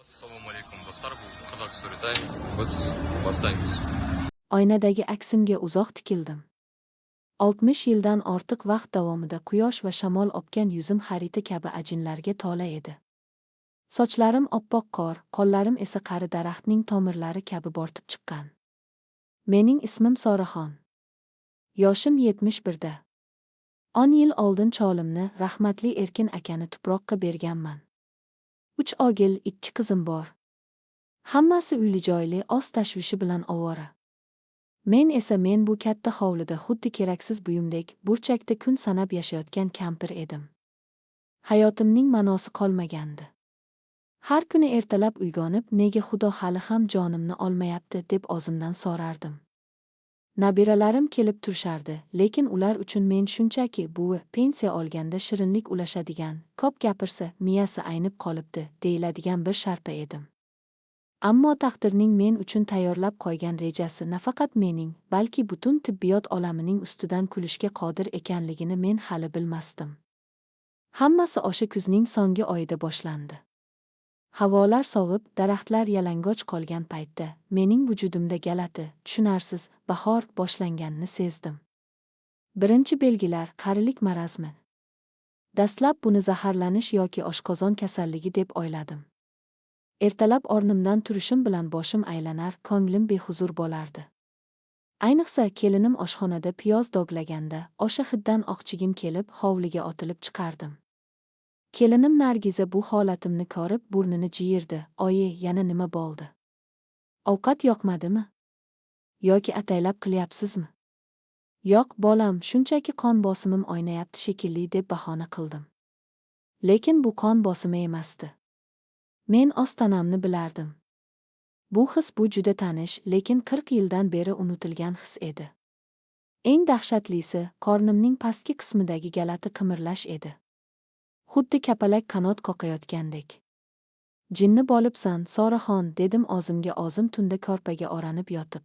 Ассалаумағалейкум, достар! Бұл Қазақ Story. Біз бастаймыз. Oynadagi aksimga uzoq tikildim. 60 yildan ortiq vaqt davomida quyosh va shamol o'pgan yuzim xarita kabi ajinlarga to'la edi. Sochlarim oppoq qor, qo'llarim esa qari daraxtning tomirlari kabi bortib chiqqan. Mening ismim Soraxon. Yoshim 71 da. 10 yil oldin cholimni, rahmatli Erkin akani tuproqqa berganman. Uch o'g'il, ikki qizim bor. Hammasi uyli-joyli, o'z tashvishi bilan ovora. Men esa men bu katta hovlida xuddi keraksiz buyumdek burchakda kun sanab yashayotgan kampir edim. Hayotimning ma'nosi qolmagandi. Har kuni ertalab uyg'onib, nega Xudo hali ham jonimni olmayapti deb o'zimdan so'rardim. Nabiralarim kelib turishardi, lekin ular uchun men shunchaki buvi, pensiya olganda shirinlik ulashadigan, ko'p gapirsa, miyasi aynib qolibdi, deyiladigan bir sharpa edim. Ammo taqdirning men uchun tayyorlab qo'ygan rejasi nafaqat mening, balki butun tibbiyot olamining ustidan kulishga qodir ekanligini men hali bilmasdim. Hammasi o'sha kuzning so'nggi oyida boshlandi. Havolar sovib, daraxtlar yalang'och qolgan paytda mening vujudimda g'alati, tushunarsiz bahor boshlanganini sezdim. Birinchi belgilar: qarilik marazmi? Dastlab buni zaharlanish yoki oshqozon kasalligi deb o'yladim. Ertalab o'rnimdan turishim bilan boshim aylanar, ko'nglim behuzur bo'lardi. Ayniqsa kelinim oshxonada piyoz dog'laganda, o'sha hiddan oqchigim kelib, hovliga otilib chiqardim. Kelinim Nargiza bu holatimni ko'rib, burnini jiyirdi. "Oyi, yana nima bo'ldi? Ovqat yoqmadimi? Yoki ataylab qilyapsizmi?" "Yo'q, bolam, shunchaki qon bosimim o'ynayapti shekilli", deb bahona qildim. Lekin bu qon bosimi emasdi. Men o'z tanamni bilardim. Bu his, bu juda tanish, lekin 40 yildan beri unutilgan his edi. Eng dahshatlisi, qornimning pastki qismidagi g'alati qimirlash edi. Xuddi kapalak qanot qoqayotgandek. "Jinni bo'libsan, Soraxon", dedim o'zimga o'zim tunda ko'rpaga o'ranib yotib.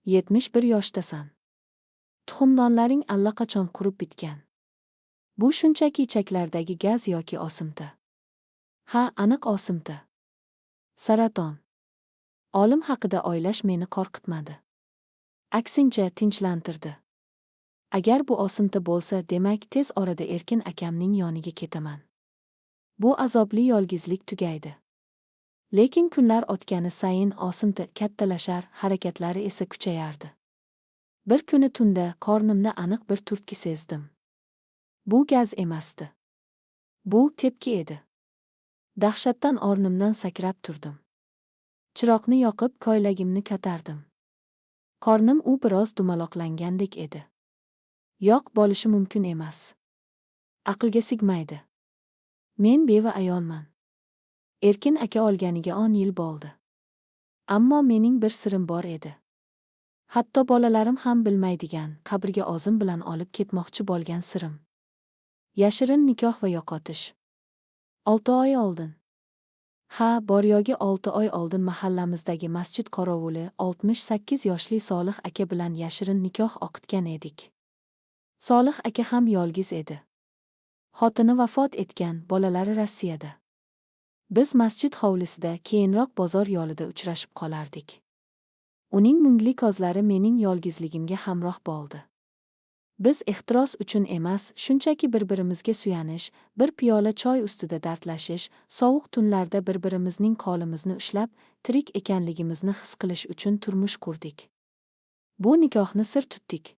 71 yoshdasan. Tuxumdonlaring allaqachon qurib bitgan. Bu shunchaki ichaklardagi gaz yoki osimta. Ha, aniq osimta. Saraton. O'lim haqida o'ylash meni qo'rqitmadi. Aksincha, tinchlantirdi. Agar bu osimta bo'lsa, demak tez orada Erkin akamning yoniga ketaman. Bu azobli yolg'izlik tugaydi. Lekin kunlar o'tgani sayin osimta kattalashar, harakatlari esa kuchayardi. Bir kuni tunda qornimda aniq bir turtki sezdim. Bu gaz emasdi. Bu tepki edi. Dahshatdan o'rnimdan sakrab turdim. Chiroqni yoqib, ko'ylagimni ko'tardim. Qornim u biroz dumaloqlangandek edi. Yo'q, bo'lishi mumkin emas. Aqlga sig'maydi. Men beva ayolman. Erkin aka o'lganiga 10 yil bo'ldi. Ammo mening bir sirim bor edi. Hatto bolalarim ham bilmaydigan, qabrga o'zim bilan olib ketmoqchi bo'lgan sirim. Yashirin nikoh va yo'qotish. 6 oy oldin. Ha, bor-yo'g'i 6 oy oldin mahallamizdagi masjid qorovuli 68 yoshli Solih aka bilan yashirin nikoh o'qitgan edik. Solih aka ham yolg'iz edi. Xotini vafot etgan, bolalari Rossiyada. Biz masjid hovlisida, keyinroq bozor yo'lida uchrashib qolardik. Uning mungli ko'zlari mening yolg'izligimga hamroh bo'ldi. Biz ehtiros uchun emas, shunchaki bir-birimizga suyanish, bir piyola choy ustida dardlashish, sovuq tunlarda bir-birimizning qo'limizni ushlab, tirik ekanligimizni his qilish uchun turmush qurdik. Bu nikohni sir tutdik.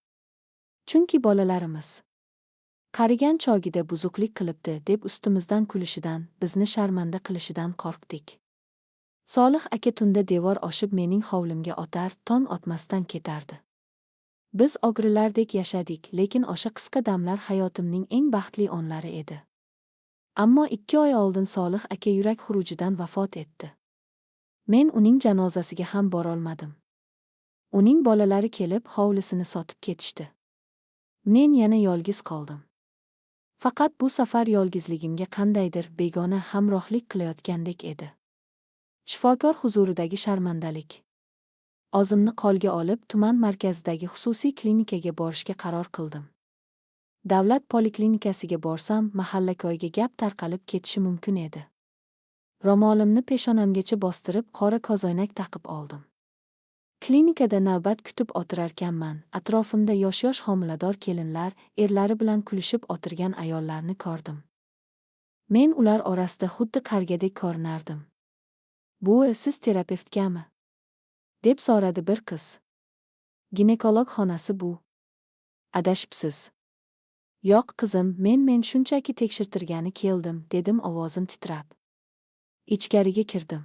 Chunki bolalarimiz qarigan chog'ida buzuqlik qilibdi deb ustimizdan kulishidan, bizni sharmanda qilishidan qo'rqdik. Solih aka tunda devor oshib mening hovlimga o'tar, tong otmasdan ketardi. Biz o'g'rilardek yashadik, lekin o'sha qisqa damlar hayotimning eng baxtli onlari edi. Ammo 2 oy oldin Solih aka yurak xurujidan vafot etdi. Men uning janozasiga ham borolmadim. Uning bolalari kelib hovlisini sotib ketishdi. Men yana yolg'iz qoldim. Faqat bu safar yolg'izligimga qandaydir begona hamrohlik qilayotgandek edi. Shifokor huzuridagi sharmandalik. O'zimni qo'lga olib, tuman markazidagi xususiy klinikaga borishga qaror qildim. Davlat poliklinikasiga borsam, mahallakoyga gap tarqalib ketishi mumkin edi. Ro'molimni peshonamgacha bostirib, qora ko'zoynak taqib oldim. Klinikada navbat kutib o'tirarkanman, atrofimda yosh-yosh homilador kelinlar, erlari bilan kulishib o'tirgan ayollarni ko'rdim. Men ular orasida xuddi qargadek ko'rinardim. "Buvi, siz terapevtkami?" deb so'radi bir qiz. "Ginekolog xonasi bu. Adashibsiz." "Yo'q, qizim, men shunchaki tekshirtirgani keldim", dedim ovozim titrab. Ichkariga kirdim.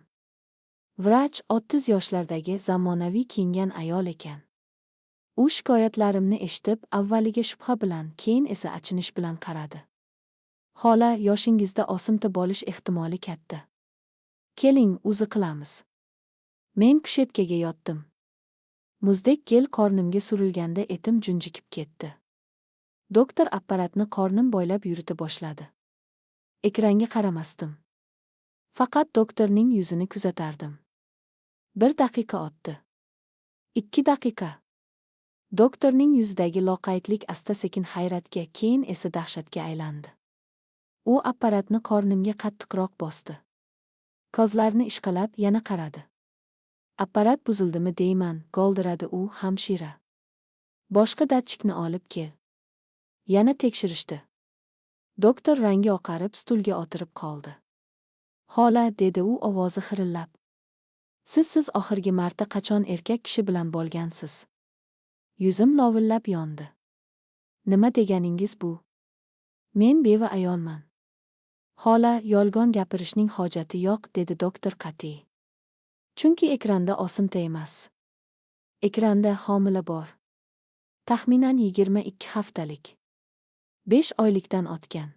Vrach 30 yoshlardagi zamonaviy kiyingan ayol ekan. U shikoyatlarimni eshitib, avvaliga shubha bilan, keyin esa achinish bilan qaradi. "Xola, yoshingizda osimta bo'lish ehtimoli katta. Keling, UZI qilamiz." Men kushetkaga yotdim. Muzdek gel qornimga surilganda etim junjikib ketdi. Doktor apparatni qornim bo'ylab yurita boshladi. Ekranga qaramasdim. Faqat doktorning yuzini kuzatardim. 1 daqiqa o'tdi. 2 daqiqa. Doktorning yuzidagi loqaydlik asta-sekin hayratga, keyin esa dahshatga aylandi. U apparatni qornimga qattiqroq bosdi. Ko'zlarini ishqalab yana qaradi. "Apparat buzildimi deyman", goldiradi u, "hamshira. Boshqa datchikni olib kel." Yana tekshirishdi. Doktor rangi oqarib stulga o'tirib qoldi. "Xola", dedi u ovozi xirillab. Siz oxirgi marta qachon erkak kishi bilan bo'lgansiz?" Yuzim lovillab yondi. "Nima deganingiz bu? Men beva ayolman." "Xola, yolg'on gapirishning hojati yo'q", dedi doktor qat'iy. "Chunki ekranda osimta emas. Ekranda homila bor. Taxminan 22 haftalik. 5 oylikdan o'tgan.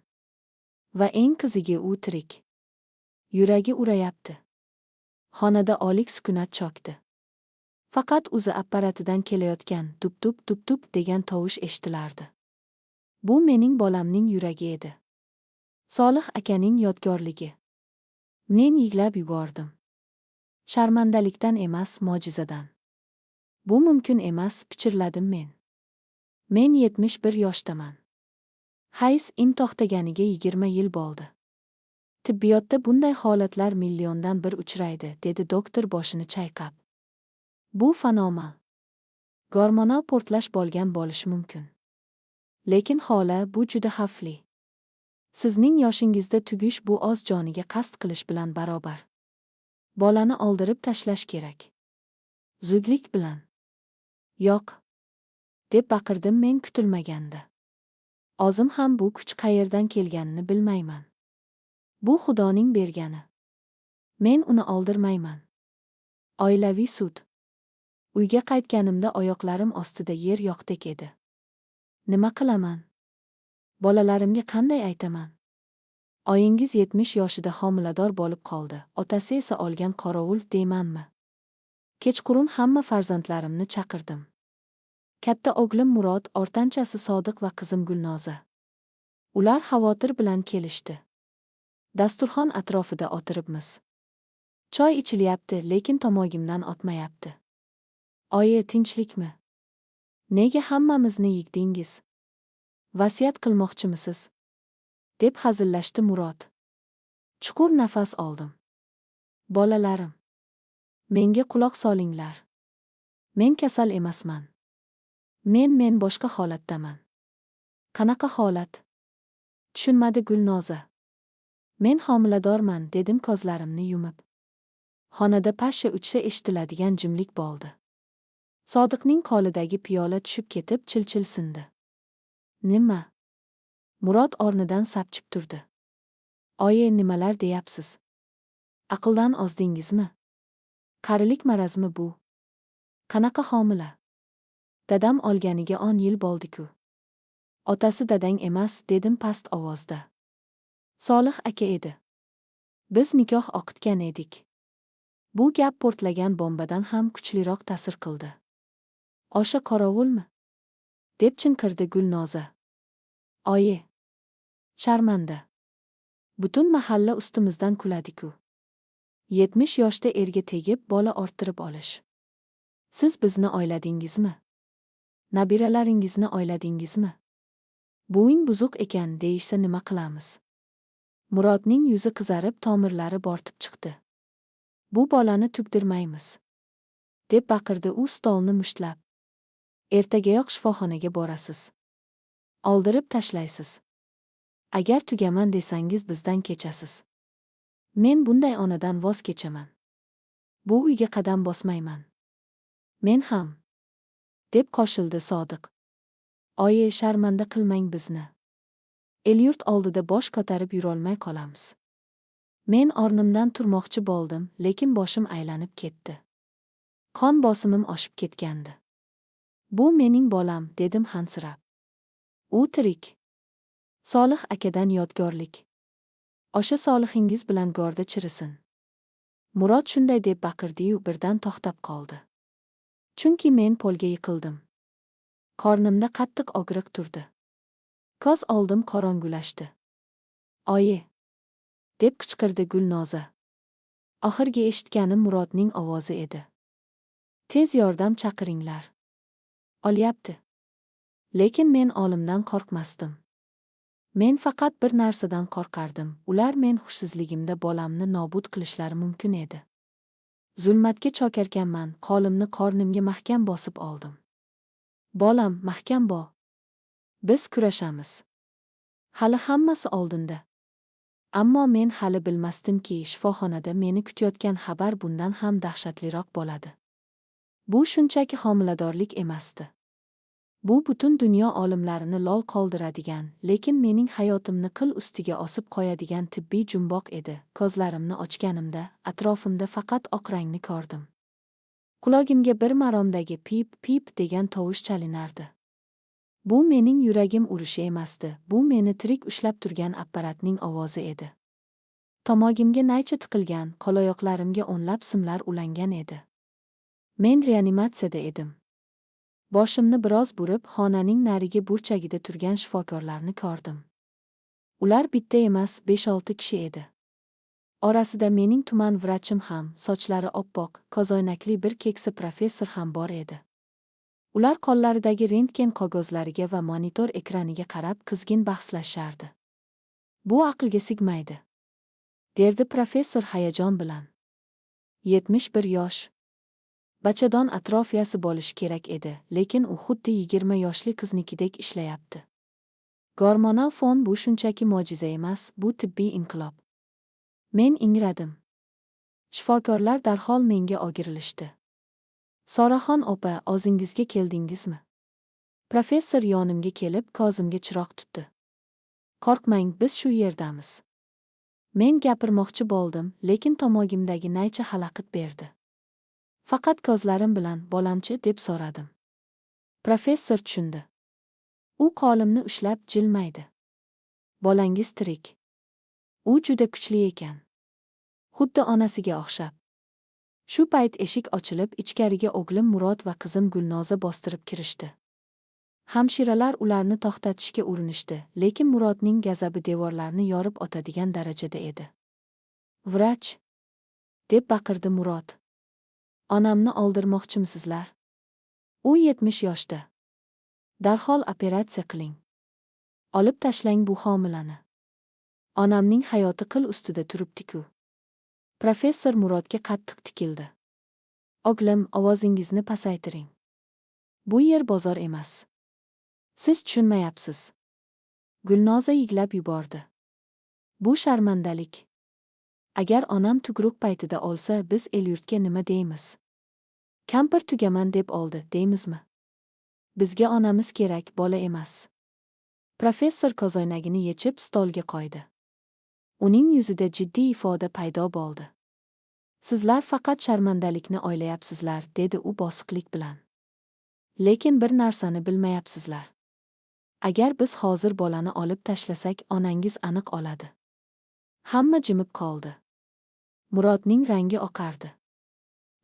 Va eng qizig'i u tirik. Yuragi urayapti." Xonada olik sukunat cho'kdi. Faqat UZI apparatidan kelayotgan tup-tup tup-tup degan tovush eshitilardi. Bu mening bolamning yuragi edi. Solih akaning yodgorligi. Men yig'lab yubordim. Sharmandalikdan emas, mo'jizadan. "Bu mumkin emas", pichirladim men. "Men 71 yoshdaman. Hayz im to'xtaganiga 20 yil bo'ldi. Tibbiyotda bunday holatlar milliondan bir uchraydi", dedi doktor boshini chayqab. "Bu fenomen. Gormonal portlash bo'lgan bo'lishi mumkin. Lekin xola, bu juda xavfli. Sizning yoshingizda tugish bu o'z joniga qasd qilish bilan barobar. Bolani oldirib tashlash kerak. Zudlik bilan." "Yo'q", deb baqirdim men kutilmaganda. O'zim ham bu kuch qayerdan kelganini bilmayman. Bu Xudoning bergani. Men uni oldirmayman. Oilaviy sud. Uyga qaytganimda oyoqlarim ostida yer yo'qdek edi. Nima qilaman? Bolalarimga qanday aytaman? Oyingiz 70 yoshida homilador bo'lib qoldi, otasi esa olgan qorovul deymanmi? Kechqurun hamma farzandlarimni chaqirdim. Katta o'g'lim Murod, o'rtanchasi Sodiq va qizim Gulnoza. Ular xavotir bilan kelishdi. Dasturxon atrofida o'tiribmiz. Choy ichilyapti, lekin tomog'imdan o'tmayapti. "Oyi, tinchlikmi? Nega hammamizni yig'dingiz? Vasiyat qilmoqchimisiz?" deb hazillashdi Murod. Chuqur nafas oldim. "Bolalarim, menga quloq solinglar. Men kasal emasman. Men boshqa holatdaman." "Qanaqa holat?" tushunmadi Gulnoza. "Men homiladorman", dedim ko'zlarimni yumib. Xonada pashsha uchsa eshitiladigan jimlik bo'ldi. Sodiqning qo'lidagi piyola tushib ketib chil-chil sindi. "Nima?" Murod o'rnidan sapchib turdi. "Oyi, nimalar deyapsiz? Aqldan ozdingizmi? Qarilik marazmi bu? Qanaqa homila? Dadam olganiga 10 yil bo'ldi-ku." "Otasi dadang emas", dedim past ovozda. "Solih aka edi. Biz nikoh o'qitgan edik." Bu gap portlagan bombadan ham kuchliroq ta'sir qildi. "O'sha qorovulmi?" deb chinqirdi Gulnoza. "Oyi, sharmanda. Butun mahalla ustimizdan kuladi-ku. 70 yoshda erga tegib bola orttirib olish. Siz bizni o'yladingizmi? Nabiralaringizni o'yladingizmi? Buving buzuq ekan deyishsa nima qilamiz?" Murodning yuzi qizarib, tomirlari bortib chiqdi. Bu bolani tugdirmaymiz, deb baqirdi u stolni mushtlab. Ertagayoq shifoxonaga borasiz. Oldirib tashlaysiz. Agar tugaman desangiz bizdan kechasiz. Men bunday onadan voz kechaman. Bu uyga qadam bosmayman. Men ham, deb qo'shildi Sodiq. Oyi, sharmanda qilmang bizni. El-yurt oldida bosh ko'tarib yurolmay qolamiz. Men o'rnimdan turmoqchi bo'ldim, lekin boshim aylanib ketdi. Qon bosimim oshib ketgandi. Bu mening bolam, dedim hansirab. U tirik. Solih akadan yodgorlik. O'sha solihingiz bilan go'rda chirisin. Murod shunday deb baqirdi-yu birdan to'xtab qoldi. Chunki men polga yiqildim. Qornimda qattiq og'riq turdi. Ko'z oldim qorong'ulashdi. Oyi! Deb qichqirdi Gulnoza. Oxirgi eshitganim Murodning ovozi edi. Tez yordam chaqiringlar. Olyapti. Lekin men olimdan qo'rqmasdim. Men faqat bir narsadan qo'rqardim. Ular men hushsizligimda bolamni nobud qilishlari mumkin edi. Zulmatga cho'karkanman, qo'limni qornimga mahkam bosib oldim. Bolam, mahkam bo'l. Biz kurashamiz. Hali hammasi oldinda. Ammo men hali bilmasdimki, shifoxonada meni kutayotgan xabar bundan ham dahshatliroq bo'ladi. Bu shunchaki homiladorlik emasdi. Bu butun dunyo olimlarini lol qoldiradigan, lekin mening hayotimni qil ustiga osib qo'yadigan tibbiy jumboq edi. Ko'zlarimni ochganimda atrofimda faqat oq rangni ko'rdim. Qulog'imga bir maromdagi pip pip degan tovush chalinardi. Bu mening yuragim urishi emasdi, bu meni tirik ushlab turgan apparatning ovozi edi. Tomog'imga naycha tiqilgan, qo'l-oyoqlarimga o'nlab simlar ulangan edi. Men reanimatsiyada edim. Boshimni biroz burib, xonaning narigi burchagida turgan shifokorlarni ko'rdim. Ular bitta emas, 5-6 kishi edi. Orasida mening tuman vrachim ham, sochlari oppoq, ko'zoynakli bir keksa professor ham bor edi. Ular qo'llaridagi rentgen qog'ozlariga va monitor ekraniga qarab qizg'in bahslashardi. Bu aqlga sig'maydi, derdi professor hayajon bilan. 71 yosh. Bachadon atrofiyasi bo'lishi kerak edi, lekin u xuddi 20 yoshli qiznikidek ishlayapti. Gormonal fon bu shunchaki mo'jiza emas, bu tibbiy inqilob. Men ingradim. Shifokorlar darhol menga o'girilishdi. Soraxon opa, o'zingizga keldingizmi? Professor yonimga kelib, ko'zimga chiroq tutdi. Qo'rqmang, biz shu yerdamiz. Men gapirmoqchi bo'ldim, lekin tomog'imdagi naycha xalaqit berdi. Faqat ko'zlarim bilan bolamchi deb so'radim. Professor tushundi. U qo'limni ushlab jilmaydi. Bolangiz tirik. U juda kuchli ekan. Xuddi onasiga o'xshab. Shu payt eshik ochilib, ichkariga o'g'lim Murod va qizim Gulnoza bostirib kirishdi. Hamshiralar ularni to'xtatishga urinishdi, lekin Murodning g'azabi devorlarni yorib o'tadigan darajada edi. Vrach! Deb baqirdi Murod. Onamni oldirmoqchimisizlar? U 70 yoshda. Darhol operatsiya qiling. Olib tashlang bu homilani. Onamning hayoti qil ustida turibdi-ku. Professor Murodga qattiq tikildi. O'g'lim, ovozingizni pasaytiring. Bu yer bozor emas. Siz tushunmayapsiz. Gulnoza yig'lab yubordi. Bu sharmandalik. Agar onam tug'ruq paytida olsa, biz el-yurtga nima deymiz? Kampir tugaman deb oldi, deymizmi? Bizga onamiz kerak, bola emas. Professor ko'zoynagini yechib stolga qo'ydi. Uning yuzida jiddiy ifoda paydo bo'ldi. Sizlar faqat sharmandalikni o'ylayapsizlar, dedi u bosiqlik bilan. Lekin bir narsani bilmayapsizlar. Agar biz hozir bolani olib tashlasak, onangiz aniq oladi. Hamma jimib qoldi. Murodning rangi oqardi.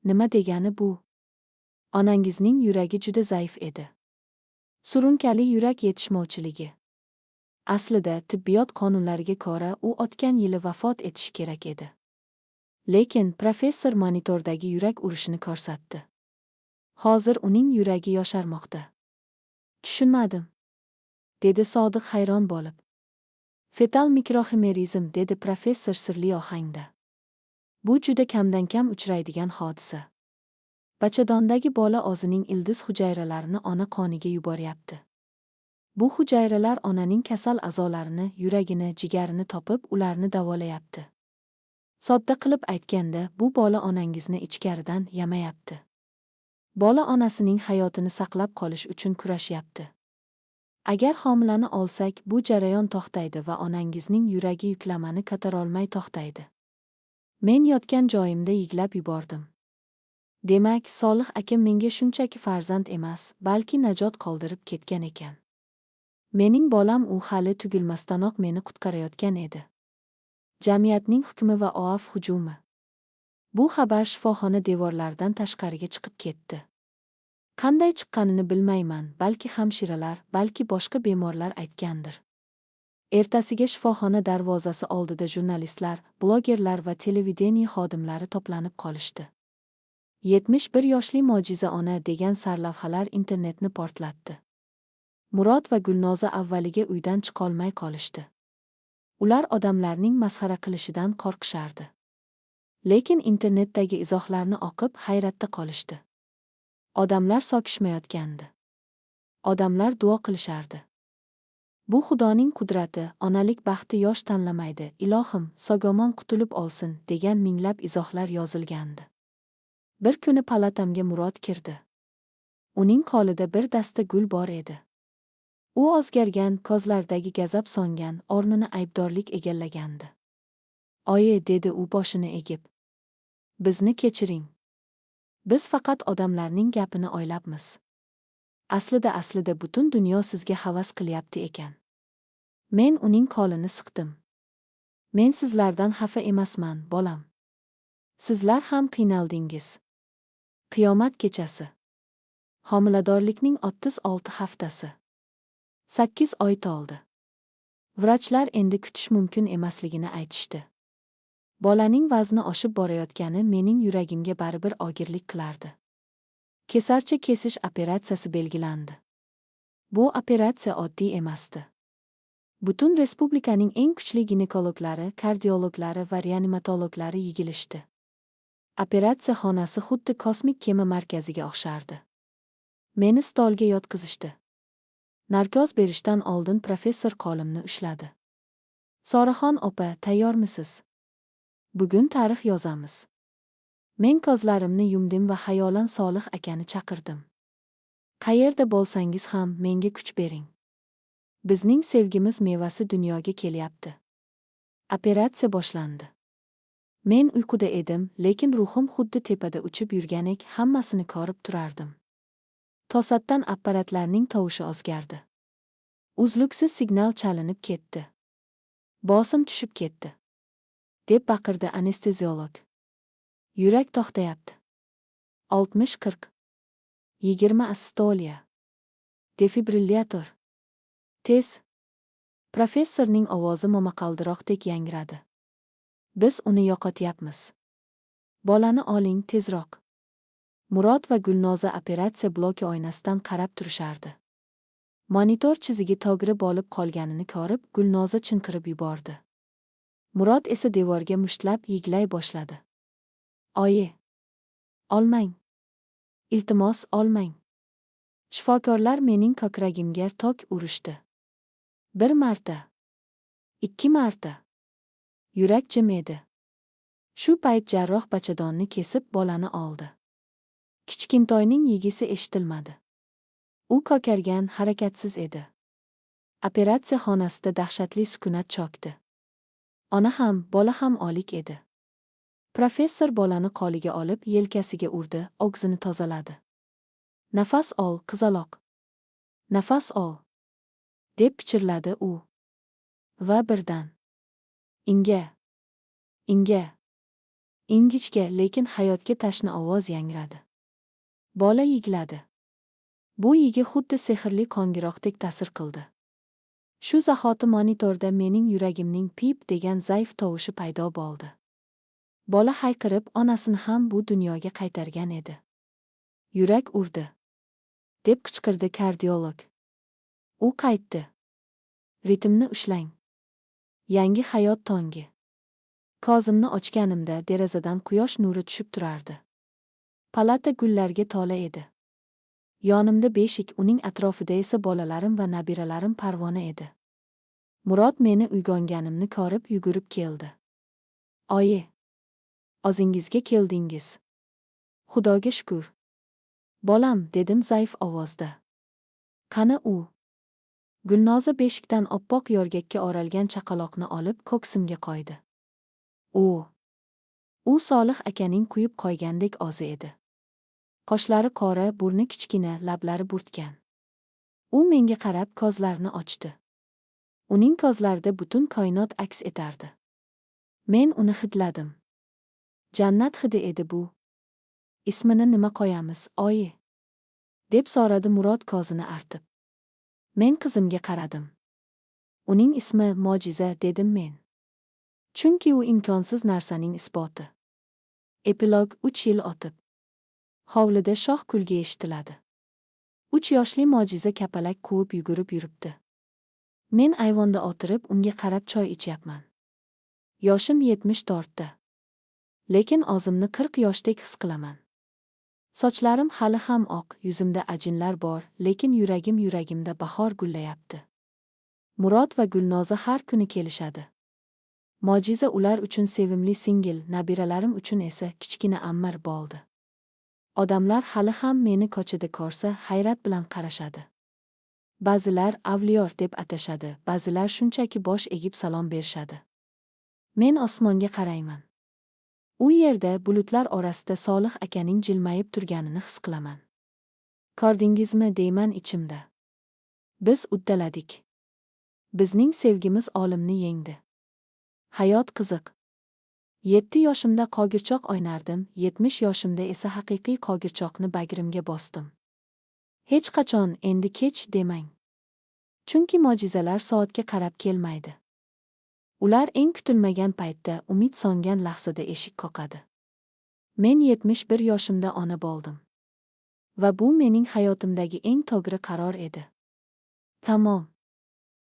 Nima degani bu? Onangizning yuragi juda zaif edi. Surunkali yurak yetishmovchiligi. Aslida tibbiyot qonunlariga ko'ra u o'tgan yili vafot etishi kerak edi. Lekin professor monitordagi yurak urishini ko'rsatdi. Hozir uning yuragi yosharmoqda. Tushunmadim, dedi Sodiq hayron bo'lib. Fetal mikroximerizm, dedi professor sirli ohangda. Bu juda kamdan-kam uchraydigan hodisa. Bachadondagi bola o'zining ildiz hujayralarini ona qoniga yuboryapti. Bu hujayralar onaning kasal a'zolarini, yuragini, jigarini topib, ularni davolayapti. Sodda qilib aytganda, bu bola onangizni ichkaridan yamayapti. Bola onasining hayotini saqlab qolish uchun kurashyapti. Agar homilani olsak, bu jarayon to'xtaydi va onangizning yuragi yuklamani ko'tarolmay to'xtaydi. Men yotgan joyimda yiglab yubordim. Demak, Solih akam menga shunchaki farzand emas, balki najot qoldirib ketgan ekan. Mening bolam u hali tug'ilmasdanoq meni qutqarayotgan edi. Jamiyatning hukmi va OAV hujumi. Bu xabar shifoxona devorlaridan tashqariga chiqib ketdi. Qanday chiqqanini bilmayman, balki hamshiralar, balki boshqa bemorlar aytgandir. Ertasiga shifoxona darvozasi oldida jurnalistlar, blogerlar va televideniye xodimlari to'planib qolishdi. 71 yoshli mo'jiza ona degan sarlavhalar internetni portlatdi. Murod va Gulnoza avvaliga uydan chiqolmay qolishdi. Ular odamlarning masxara qilishidan qo'rqishardi. Lekin internetdagi izohlarni o'qib hayratda qolishdi. Odamlar so'kishmayotgandi. Odamlar duo qilishardi. Bu Xudoning qudrati, onalik baxti yosh tanlamaydi, ilohim, sog'-omon qutulib olsin, degan minglab izohlar yozilgandi. Bir kuni palatamga Murod kirdi. Uning qo'lida bir dasta gul bor edi. U o'zgargan, ko'zlaridagi g'azab so'ngan, o'rnini aybdorlik egallagandi. Oyi, dedi u boshini egib. Bizni kechiring. Biz faqat odamlarning gapini o'ylabmiz. Aslida butun dunyo sizga havas qilyapti ekan. Men uning qo'lini siqdim. Men sizlardan xafa emasman, bolam. Sizlar ham qiynaldingiz. Qiyomat kechasi. Homiladorlikning 36 haftasi. 8 oy to'ldi. Vrachlar endi kutish mumkin emasligini aytishdi. Bolaning vazni oshib borayotgani mening yuragimga baribir og'irlik qilardi. Kesarcha kesish operatsiyasi belgilandi. Bu operatsiya oddiy emasdi. Butun respublikaning eng kuchli ginekologlari, kardiologlari va reanimatologlari yig'ilishdi. Operatsiya xonasi xuddi kosmik kema markaziga o'xshardi. Meni stolga yotqizishdi. Narkoz berishdan oldin professor qo'limni ushladi. Soraxon opa, tayyormisiz? Bugun tarix yozamiz. Men ko'zlarimni yumdim va xayolan Solih akani chaqirdim. Qayerda bo'lsangiz ham menga kuch bering. Bizning sevgimiz mevasi dunyoga kelyapti. Operatsiya boshlandi. Men uyquda edim, lekin ruhim xuddi tepada uchib yurgandek hammasini ko'rib turardim. To'satdan apparatlarning tovushi o'zgardi. Uzluksiz signal chalinib ketdi. Bosim tushib ketdi, deb baqirdi anesteziolog. Yurak to'xtayapti. 60-40. 20 asistoliya. Defibrillyator. Tez. Professorning ovozi momaqaldiroqdek yangradi. Biz uni yo'qotyapmiz. Bolani oling tezroq. Murod va Gulnoza operatsiya bloki oynasidan qarab turishardi. Monitor chizigi to'g'ri bo'lib qolganini ko'rib, Gulnoza chinqirib yubordi. Murod esa devorga mushtlab yiglay boshladi. Oyi, olmang. Iltimos, olmang. Shifokorlar mening ko'kragimga tok urishdi. Bir marta. 2 marta. Yurak jim edi. Shu payt jarroh bachadonni kesib bolani oldi. Kichkintoyning yigisi eshitilmadi. U ko'kargan, harakatsiz edi. Operatsiya xonasida dahshatli sukunat cho'kdi. Ona ham, bola ham olik edi. Professor bolani qo'liga olib, yelkasiga urdi, og'zini tozaladi. Nafas ol, qizaloq. Nafas ol, deb pichirladi u. Va birdan inga, inga, ingichka, lekin hayotga tashna ovoz yangradi. Bola yigladi. Bu yigi xuddi sehrli qo'ng'iroqdek ta'sir qildi. Shu zahoti monitorda mening yuragimning pip degan zaif tovushi paydo bo'ldi. Bola hayqirib, onasini ham bu dunyoga qaytargan edi. Yurak urdi, deb qichqirdi kardiolog. U qaytdi. Ritmni ushlang. Yangi hayot tongi. Ko'zimni ochganimda derazadan quyosh nuri tushib turardi. Palata gullarga to'la edi. Yonimda beshik, uning atrofida esa bolalarim va nabiralarim parvona edi. Murod meni uyg'onganimni ko'rib yugurib keldi. "Oyi, o'zingizga keldingiz. Xudoga shukur." "Bolam," dedim zaif ovozda. "Qani u?" Gulnoza beshikdan oppoq yorgakka o'ralgan chaqaloqni olib ko'ksimga qo'ydi. U Solih akaning quyib qo'ygandek ozi edi. Qoshlari qora, burni kichkina, lablari burtgan. U menga qarab ko'zlarini ochdi. Uning ko'zlarida butun koinot aks etardi. Men uni hidladim. Jannat hidi edi bu. "Ismini nima qo'yamiz, oyi?" deb so'radi Murod ko'zini artib. Men qizimga qaradim. "Uning ismi Mo'jiza," dedim men. "Chunki u imkonsiz narsaning isboti." Epilog. 3 yil o'tib. Hovlida shoh kulgi eshitiladi. 3 yoshli Mo'jiza kapalak quvib yugurib yuribdi. Men ayvonda o'tirib unga qarab choy ichyapman. Yoshim 74ta. Lekin o'zimni 40 yoshdek his qilaman. Sochlarim hali ham oq, yuzimda ajinlar bor, lekin yuragimda bahor gullayapti. Murod va Gulnoza har kuni kelishadi. Mo'jiza ular uchun sevimli singil, nabiralarim uchun esa kichkina ammar bo'ldi. Odamlar hali ham meni ko'chada ko'rsa hayrat bilan qarashadi. Ba'zilar avliyor deb atashadi, ba'zilar shunchaki bosh egib salom berishadi. Men osmonga qarayman. U yerda bulutlar orasida Solih akaning jilmayib turganini his qilaman. "Ko'rdingizmi?" deyman ichimda. Biz uddaladik. Bizning sevgimiz olimni yengdi. Hayot qiziq. 7 yoshimda qog'irchoq o'ynardim, 70 yoshimda esa haqiqiy qog'irchoqni bag'rimga bosdim. Hech qachon endi kech demang. Chunki mo'jizalar soatga qarab kelmaydi. Ular eng kutilmagan paytda, umid so'ngan lahzada eshik qoqadi. Men 71 yoshimda ona bo'ldim. Va bu mening hayotimdagi eng to'g'ri qaror edi. Tamom.